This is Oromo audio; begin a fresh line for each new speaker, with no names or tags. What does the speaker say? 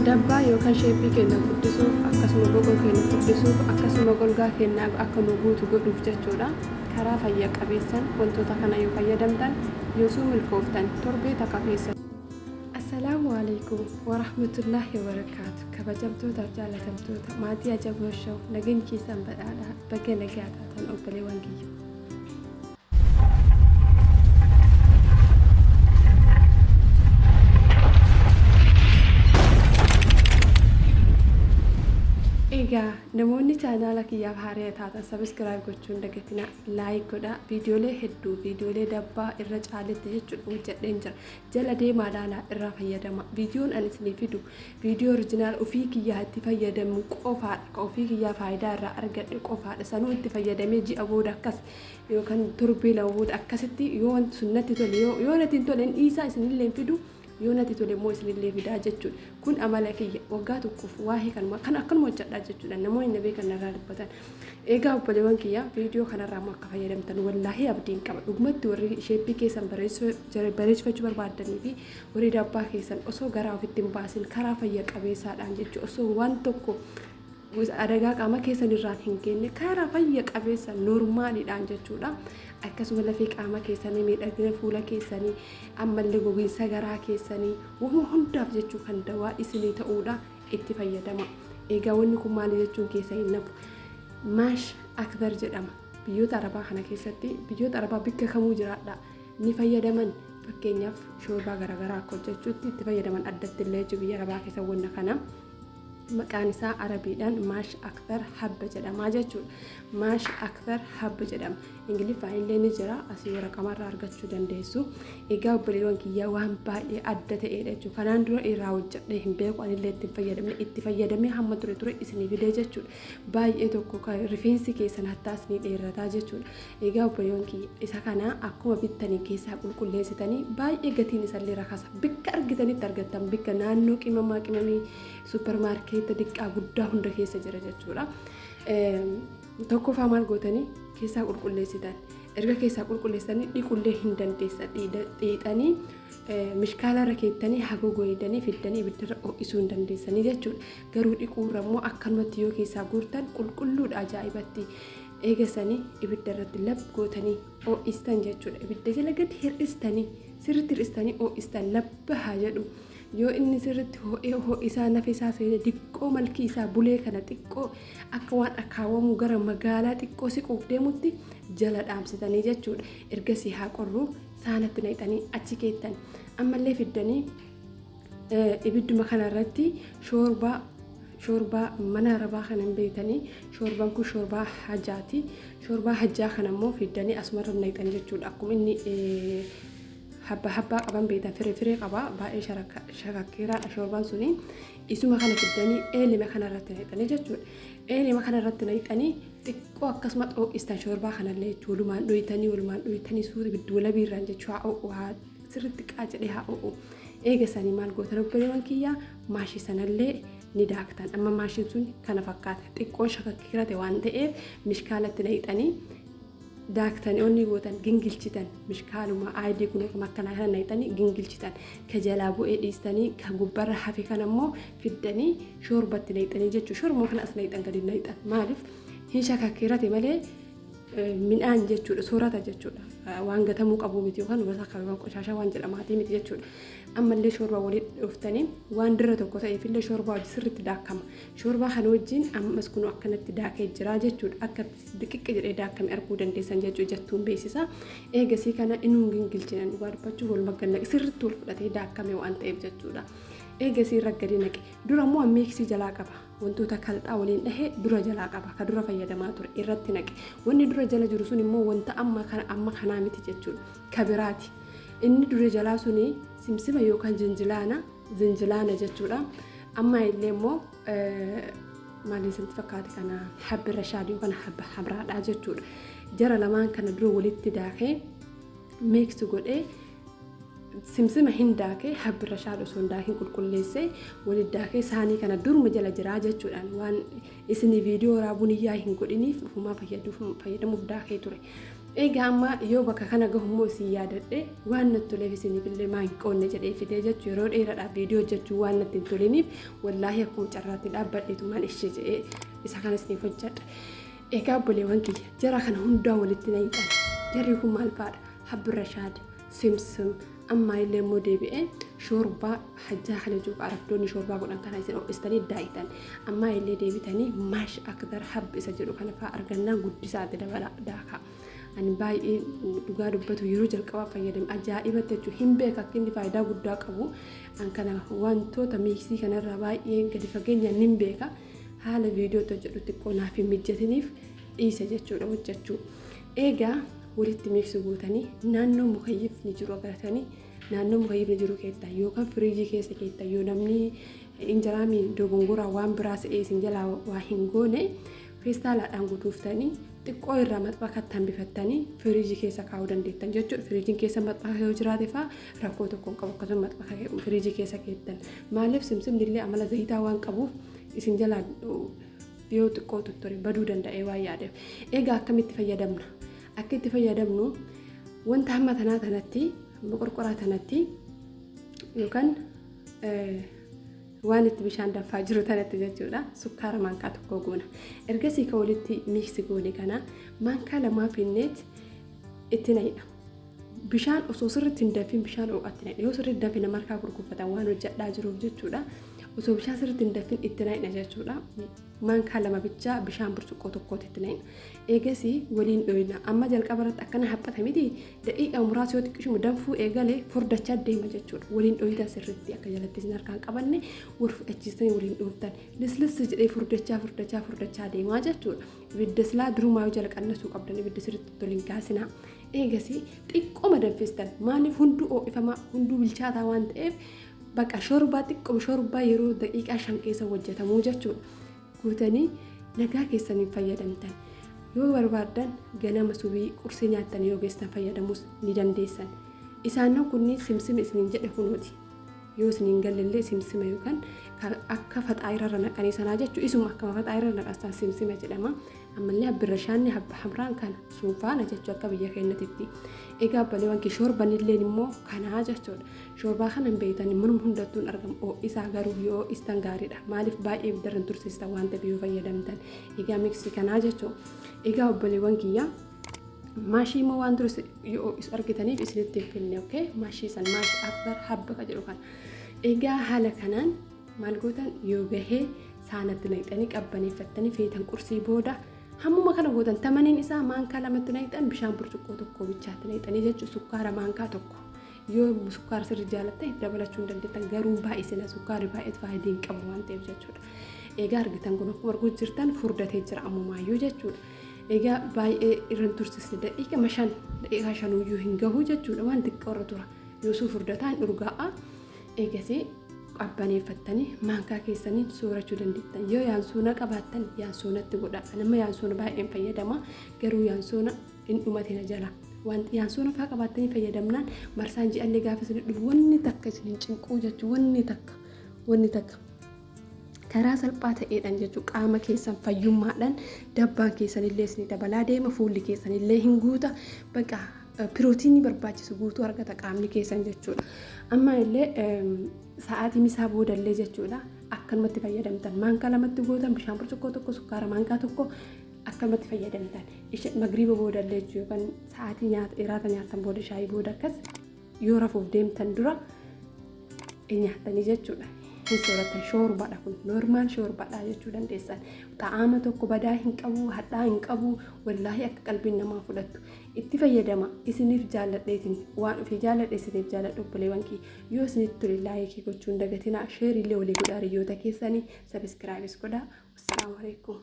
Dabbaa yookaan sheeppii keenya guddisuuf, akkasuma boqoo keenya guddisuuf, akkasuma golgaa keenya akka nu guutu godhuuf jechuudha. Karaa fayya qabeessan wantoota kana yoo fayyadamtan yoosuu milkooftan torbee takka keessa. Assalaamu alaikum warahmatullaahi wabarakaatu. Kabajamtootaaf jaalatamtoota maatii Ajaboo Show, nageenyi keessan badhaadhaa, baga nagaa taatan obboleewwan kiyya. Egaa namoonni chaanaala kiyyaaf haaraa taatan subscribe gochuun dagatinaa, like godhaa. Viidiyoolee hedduu, viidiyoolee dabbaa irra caaletti jechuudha hojjedheen jira. Jala deemaa ilaalaa, irraa fayyadama. Viidiyoon ani isinii fidu viidiyoo original ofii kiyyaa itti fayyadamu qofaadha. Ka ofii kiyyaa faayidaa irraa argadhe qofaadha. Sanuu itti fayyadamee ji'a booda akkas yookaan torbee 2 booda akkasitti yoo wanti sun natti tole, yoo natti hin tole hin dhiisaa, isinillee hin fidu, yoo natti tole immoo isinillee fidaa jechuudha. Kun amala kiyya waggaa tokkoof waa'ee kanuma kan akkanuma hojjedhaa jechuudha. Namoonni na beekan narraa dubbatan. Egaa obboleewwan kiyya, viidiyoo kanarraa immoo akka fayyadamtan wallaahi abdiin qaba. Dhugumatti warri sheeppii keessan bareechifachuu barbaaddanii fi warri dabbaa keessan osoo garaa ofitti hin baasin karaa fayya qabeessaadhaan jechuudha. Osoo waan tokko adagaa qaama keessan irraan hin geenye karaa fayya qabeessa noormaaliidhaan jechuudha. Akkasuma lafee qaama keessanii, miidhagina fuula keessanii, ammallee gogiinsa garaa keessanii, wama hundaaf jechuu kan dawaa isinii ta'uudha itti fayyadama. Egaa wanni kun maali jechuun keessa hin nafu. Maash akbar jedhama. Biyyoota Arabaa kana keessatti, biyyoota Arabaa bikka kamuu jiraadha, ni fayyadaman. Fakkeenyaaf shoorbaa garaagaraa akka hojjechuutti itti fayyadaman addatti illee jechuudha biyya Arabaa keessa wanna kana. Maqaan isaa Arabiidhaan maash akbar habba jedhama jechuudha. Maash akbar habba jedhama. Ingiliffaan illee ni jira, asii waraqamarraa argachuu dandeessu. Egaa obboleewwan kiyyaa, waan baay'ee adda ta'edha jechuudha. Kanaan dura irraa hojjedhee hin beeku, anillee itti hin fayyadamne. Itti fayyadamee hamma ture ture isinii fidee jechuudha. Baay'ee tokko kan rifeensi keessan hattaas ni dheerataa jechuudha. Egaa obboleewwan kiyya, isa kana akkuma bittanii keessaa qulqulleessitanii, baay'ee gatiin isallee rakasa. Bikka argitanitti argattan, bikka naannoo qimamaa qimamii suppermaarkeeta xiqqaa guddaa hunda keessa jira jechuudha. Tokkoffaa maal gootanii keessaa qulqulleessitan? Erga keessaa qulqulleessanii dhiqullee hin dandeessan. Dhiixanii mishkaala irra keettanii haga goydanii fiddanii ibiddarra ho'isuu hin dandeessanii jechuudha. Garuu dhiquurra immoo akkanumatti yoo keessaa guurtan qulqulluudha ajaa'ibatti. Eegasanii ibidda irratti lab gootanii ho'istan jechuudha. Ibidda jala gadi hir'istanii, sirriitti hir'istanii ho'istan, labba haa jedhu. Yoo inni sirriitti ho'ee ho'isaa nafa isaa seenee diqqoo malkii isaa bulee kana xiqqoo akka waan akaawamuu gara magaalaa xiqqoo siquuf deemutti jala dhaamsitanii jechuudha. Ergasii haa qorruu saanatti naqxanii achi keettan. Ammallee fiddanii ibidduma kanarratti shoorbaa mana Arabaa kana hin beektanii, shoorbaan kun shoorbaa hajaati. Shoorbaa hajaa kana immoo fiddanii asumarra naqxan jechuudha. Akkuma inni habba habbaa qaban beektan, firee firee qaba, baay'ee shakakkeeraadha shoorbaan suni. Isuma kana fiddanii eelima kana irratti naqxanii jechuudha. Eelima kana irratti naqxanii xiqqoo akkasuma xoo'istan shoorbaa kanallee jechuudha. Walumaan dhoyitanii, walumaan dhoyitanii suura ibiddi walabiirraan jechuudha, haa ho'u, haa sirriitti qaa jedhee haa ho'u. Eega sanii maal gootan obboleewwan kiyyaa? Maashii sanallee ni daaktan. Amma maashiin sun kana fakkaata. Xiqqoon shakakkeerate waan ta'eef mishkaalatti naqxanii daaktanii onni gootan, gingilchitan. Mishkaaluma aayidii kun akkuma akkanaa kana naqxanii gingilchitan. Ka jalaa bu'ee dhiistanii, ka gubbarra hafe kana immoo fiddanii shoorbatti naqxanii jechuudha. Shoorbuma kana as naqxan, gadi naqxan. Maaliif hin shakakkeerate malee midhaan jechuudha, soorata jechuudha. Waan gatamuu qabu miti yookaan gosa waan qoshaashaa waan jedhamaatii miti jechuudha. Ammallee shoorbaa waliin dhuftanii waan dirra tokko ta'eefillee shoorbaa wajji sirriitti daakama. Shoorbaa kana wajjin ammas kun akkanatti daakee jira jechuudha. Akka diqiqqi jedhee daakame arguu dandeessan jechuudha, jettuun beeksisa. Eegasii kana inuun gingilchinan, dhugaa dubbachuuf wal magganna sirriitti wal fudhatee daakame waan ta'eef jechuudha. Eegasii irra gadi naqe. Dura immoo miiksii jalaa qaba. Wantoota kalxaa waliin dhahe dura jalaa qaba. Ka dura fayyadamaa ture irratti naqe. Wanni dura jala jiru sun immoo wanta amma kana amma kanaa miti jechuudha. Ka biraati. Inni dura jalaa suni simsima yookaan jinjilaana, zinjilaana jechuudha. Amma illee immoo maaliin isinitti fakkaate kana, habbi rashaad yookaan habba habraadhaa jechuudha. Jara lamaan kana dura walitti daakee mix godhee, simsima hin daakee, habbi rashaad osoo hin daakin qulqulleessee walitti daakee saanii kana duruma jala jiraa jechuudhaan waan isinii viidiyoo waraabuun iyyaa hin godhiniif ufumaa fayyadamuuf daakee ture. Egaa amma yoo bakka kana gahummoo isin yaadadhe waan natti toleef isiniifillee maa hin qoonne jedhee fidee jechuu yeroo dheeraadhaaf viidiyoo hojjechuu waan natti hin toliniif wallaahi akkuma carraatti dhaabbadheetumaan ishee jedhee isa kana isiniif hojjedha. Egaa obboleewwan kiyya jara kana hundaa walitti na hiixan. Jarri kun maal fa'aadha? Habbirrashaad, simsim, ammaa illee immoo deebi'ee shoorbaa hajjaa kana jechuudha. Arabdoonni shoorbaa godhan kana isin ho'istanii daa'itan. Ammaa illee deebitanii maash akdar hab isa jedhu kana fa'aa argannaan guddisaatti dabala daakaa. Ani baay'ee dhugaa dubbatu yeroo jalqabaa fayyadame ajaa'ibatti jechuudha. Hin beeka akka inni faayidaa guddaa qabu. An kana wantoota miiksii kanarraa baay'ee gadi fageenyaan nin beeka. Haala viidiyootti hojjedhu xiqqoo naaf hin mijatiniif dhiise jechuudha hojjechuu. Egaa walitti miiksii gootanii naannoo mukayyifni jiru agartanii naannoo mukayyifni jiru keetta yookaan firiijii keessa keetta yoo namni injiraamii dogongoraa waan biraa se'ee isin jalaa waa hin goone feestaalaadhaan guutuuftanii xiqqoo irraa maxxanfa hambifattanii firiijii keessa kaa'uu dandeettan jechuudha. Firiijiin keessa maxxanfa yoo jiraate fa'aa rakkoo tokko hin qabu akkasuma maxxanfa firiijii keessa keettan. Maaliif simsimni illee amala zayitaa waan qabuuf isin jalaa yoo xiqqoo tottore baduu danda'ee waan yaadeef. Egaa akkamitti fayyadamna? Akka itti fayyadamnu wanta hamma tanaa tanatti qorqoraa tanatti yookaan waan itti bishaan danfaa jiru tanatti jechuudha. Sukkaara maankaa tokko goona. Ergasii kan walitti miiksi goone kana maankaa lamaa finneet itti naqna. Bishaan osoo sirriitti hin danfin bishaan ho'aatti naqna. Yoo sirriitti danfine markaa gurguffatan waan hojjedhaa jiruuf jechuudha. Osoo bishaan sirriitti hin danfin itti naqna jechuudha. Maankaa lama bichaa bishaan burcuqqoo tokkootti itti naqna. Eegasii waliin dhoyna. Amma jalqaba irratti akkana haphata miti daqiiqaa muraasa yoo xiqqishuma danfuu eegale furdachaa deema jechuudha. Waliin dhoytan sirriitti akka jalatti isin harkaan qabanne wal fudhachiistanii waliin dhooftan. Lislis jedhee furdachaa furdachaa furdachaa deemaa jechuudha. Ibidda silaa durumaa yoo jala qannasuu qabdan ibidda sirriitti toliin kaasinaa. Eegasii xiqqooma danfistan maaliif hunduu ho'ifamaa hunduu bilchaataa waan ta'eef bakka shorbaa xiqqooma shorbaa yeroo daqiiqaa 5 keessa hojjetamuu jechuudha. Guutanii nagaa keessaniin fayyadamtan. Yoo barbaaddan ganama subii qursii nyaattan yoo geessan fayyadamuus ni dandeessan. Isaannan kunniin simsima isiniin jedhe kunuuti. Yoo isiniin galle simsima yookaan akka faxaayirarra naqanii sanaa jechuun isuma akkama faxaayirarra naqasan simsima jedhama. Ammallee abbirrashaanni habba hamraan kana suufaana jechuu akka biyya keenyatti. Egaa obboleewwan kee shorbanilleen immoo kanaa jechuudha. Shorbaa kana hin beektan manuma hundattuu hin argamu. Ho'isaa garuu yoo istan gaariidha. Maaliif baay'ee ibiddarra hin tursiistan waan ta'eef yoo fayyadamtan. Egaa miksii kanaa jechuudha. Egaa obboleewwan kiyyaa maashii immoo waan ture yoo argitaniif isinitti hin finne okay? Maashii san maashii akbar habba ka jedhu kana. Egaa haala kanaan maal gootan yoo gahee saanatti naqxanii qabbaneeffattanii feetan qursii booda hammuma kana gootan tamaniin isaa maankaa lamatti naqxan bishaan burcuqqoo tokko bichaatti naqxanii jechuun sukkaara maankaa tokko. Yoo sukkaara sirri jaalattan dabalachuu hin dandeettan garuu baay'isina sukkaarri baay'ee faayidaa hin qabu waan ta'eef jechuudha. Egaa argitan kun akkuma arguu jirtan furdatee jira ammumaayyuu jechuudha. Egaa baay'ee irra hin tursisne daqiiqa 5 daqiiqaa 5 hin gahu jechuudha waan xiqqoo irra tura. Yoo suu furdataa hin urgaa'a. Eegasii qabbaneeffattanii maankaa keessaniin soorachuu dandeettan. Yoo yaansoona qabaattan yaansoonatti godha. Nama yaansoona baay'een fayyadama garuu yaansoona hin dhumatina jala. Waan yaansoona fa'aa qabaattanii fayyadamnaan marsaan ji'allee gaafa isin dhufu wanni takka isin hin cinquu jechuudha. Wanni takka wanni takka. Karaa salphaa ta'eedhaan jechuun qaama keessan fayyummaadhaan dabbaan keessanillee isin dabalaa deema fuulli keessanillee hin guuta baqa pirootiinii barbaachisu guutuu argata qaamni keessan jechuudha. Amma illee sa'aatii misaa boodallee jechuudha akkanumatti fayyadamtan maankaa lamatti gootan bishaan burcuqqoo tokko sukkaara maankaa tokko akkanumatti fayyadamtan magriiba boodallee jechuudha yookaan sa'aatii nyaata iraata nyaatan booda shaayii booda akkas yoo rafuuf deemtan dura nyaattanii jechuudha. Hin sooratan shoorbaadha kun normaal shoorbaadha jechuu dandeessan. Xa'aama tokko badaa hin qabu hadhaa hin qabu wallaahi akka qalbiin namaa fudhattu itti fayyadama isiniif jaalladheetiin waan ofii jaalladhe isiniif jaalladhu obboleewwan kiyya yoo isinitti tole laayikii gochuu hin dagatinaa sheerillee walii godhaa hiriyoota keessanii sabiskiraayibis godhaa. Wassalaamu alaikum.